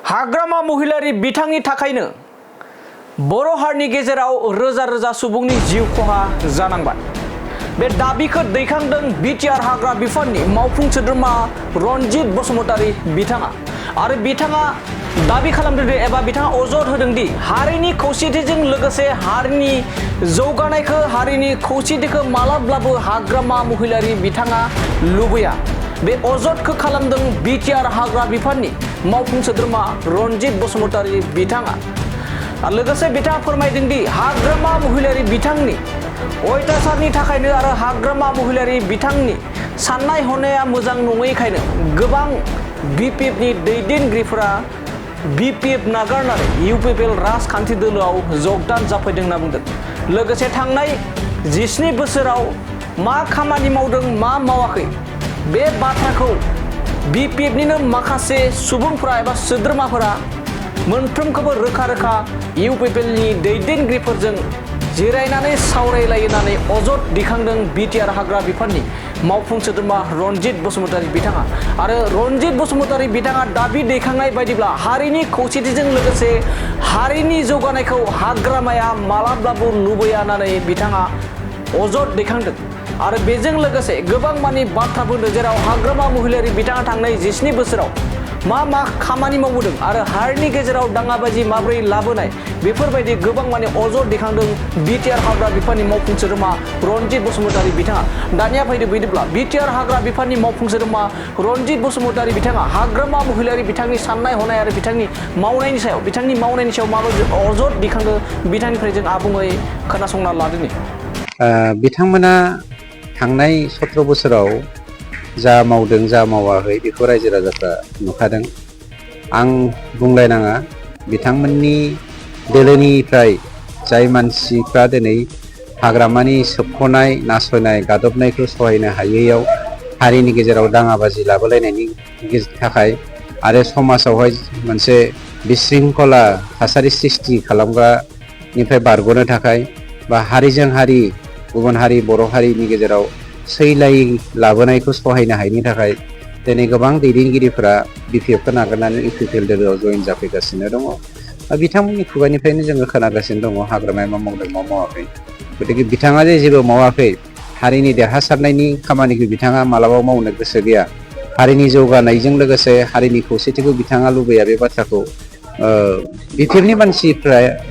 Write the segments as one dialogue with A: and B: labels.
A: हाग्रामा महिलारि बिथांनि थाखायनो बर' हारिनि गेजेराव रोजा रोजा सुबुंनि जिउ खहा जानांबाय। बे दाबिखौ दैखांदों बिटिआर हाग्रा बिफाननि मावफुं सोद्रोमा रनजित बसुमतारी बिथाङा। आरो बिथाङा दाबि खालामदों एबा बिथाङा अजद होदों दि हारिनि खौसेथिजों लोगोसे हारिनि जौगानायखौ हारिनि खौसेथिखौ मालाब्लाबो हाग्रामा महिलारि बिथाङा लुबैया। बे अजदखौ खालामदों बिटिआर हाग्रा बिफाननि मावफुं सोद्रोमा रनजित बसुमतारी बिथाङा। आरो लोगोसे बिथाङा फोरमायदों दि हाग्रामा महिलारि बिथांनि अयथासारनि थाखायनो आरो हाग्रामा महिलारि बिथांनि साननाय हनाया मोजां नङैखायनो गोबां बिपिएफनि दैदेनगिरिफोरा बिपिएफ नागारनानै इउपिपिएल राजखान्थि दोलोआव जगदान जाफैदों होनना बुंदों। लोगोसे थांनाय 17 बोसोराव मा खामानि मावदों मा मावाखै बे बाथ्राखौ बिपिएफनिनो माखासे सुबुंफोरा एबा सोद्रोमाफोरा मोनफ्रोमखौबो रोखा रोखा इउपिपिएलनि दैदेनगिरिफोरजों जिरायनानै सावरायलायनानै अजद दिखांदों बिटिआर हाग्रा बिफाननि मावफुं सोद्रोमा रनजित बसुमतारी बिथाङा। आरो रनजित बसुमतारी बिथाङा दाबि दैखांनाय बायदिब्ला हारिनि खौसेथिजों लोगोसे हारिनि जौगानायखौ हाग्रामाया मालाब्लाबो लुबैया होननानै बिथाङा अजद दैखांदों। आरो बेजों लोगोसे गोबां मानि बाथ्राफोर जेराव हाग्रामा महिलारि बिथाङा थांनाय 17 बोसोराव मा खामानि मावबोदों आरो हारिनि गेजेराव दाङाबाजि माबोरै लाबोनाय बेफोरबायदि गोबां माने अजद दिखांदों बिटिआर हाग्रा बिफाननि मावफुं सोद्रोमा रनजित बसुमतारी बिथाङा। दानिया फैदो बिदिब्ला बिटिआर हाग्रा बिफाननि मावफुं सोद्रोमा रनजित बसुमतारी बिथाङा हाग्रामा महिलारि बिथांनि साननाय हनाय आरो बिथांनि मावनायनि सायाव माबायदि अजद दिखांदों बिथांनिफ्राय जों आबुङै खोनासंना लादोंनि।
B: बिथांमोना थांनाय 17 बोसोराव जा मावदों जा मावाखै बेखौ रायजो राजाफ्रा नुखादों। आं बुंलायनाङा, बिथांमोननि दोलोनिफ्राय जाय मानसिफ्रा दिनै हाग्रामानि सोबख'नाय नासयनाय गादबनायखौ सहायनो हायैयाव हारिनि गेजेराव दाङाबाजि लाबोलायनायनि थाखाय आरो समाजावहाय मोनसे बिशृंखला थासारि सृष्टि खालामग्रानिफ्राय बारग'नो थाखाय बा हारिजों हारि गुबुन हारि बर' हारिनि गेजेराव सैलाय लाबोनायखौ सहायनो हायैनि थाखाय दिनै गोबां दैदेनगिरिफोरा बिपिएफखौ नागारनानै इउपिपिएल दोलोआव जयेन जाफैगासिनो दङ। बिथांमोननि खुगानिफ्रायनो जोङो खोनागासिनो दङ हाग्रामाया मा मावदों मा मावाखै। गतिके बिथाङा जे जेबो मावाखै, हारिनि देरहासारनायनि खामानिखौ बिथाङा मालाबाबो मावनो गोसो गैया, हारिनि जौगानायजों लोगोसे हारिनि खौसेथिखौ बिथाङा लुबैया, बे बाथ्राखौ बिपिएफनि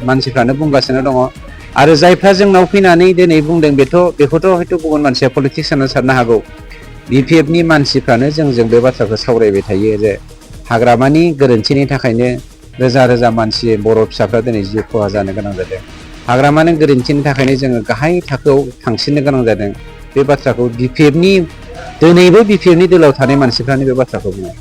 B: मानसिफ्रानो बुंगासिनो दङ। आरो जायफ्रा जोंनाव फैनानै दिनै बुंदों बेखौथ' हयथ' गुबुन मानसिया पलिटिक्स होनना साननो हागौ। बिपिएफनि मानसिफ्रानो जोंजों बे बाथ्राखौ सावरायबाय थायो जे हाग्रामानि गोरोन्थिनि थाखायनो रोजा रोजा मानसि बर' फिसाफ्रा दिनै जिउ खहा जानो गोनां जादों। हाग्रामानि गोरोन्थिनि थाखायनो जोङो गाहाय थाखोआव थांसिननो गोनां जादों। बे बाथ्राखौ दिनैबो बिपिएफनि दोलोआव थानाय मानसिफ्रानो बे बाथ्राखौ बुङो।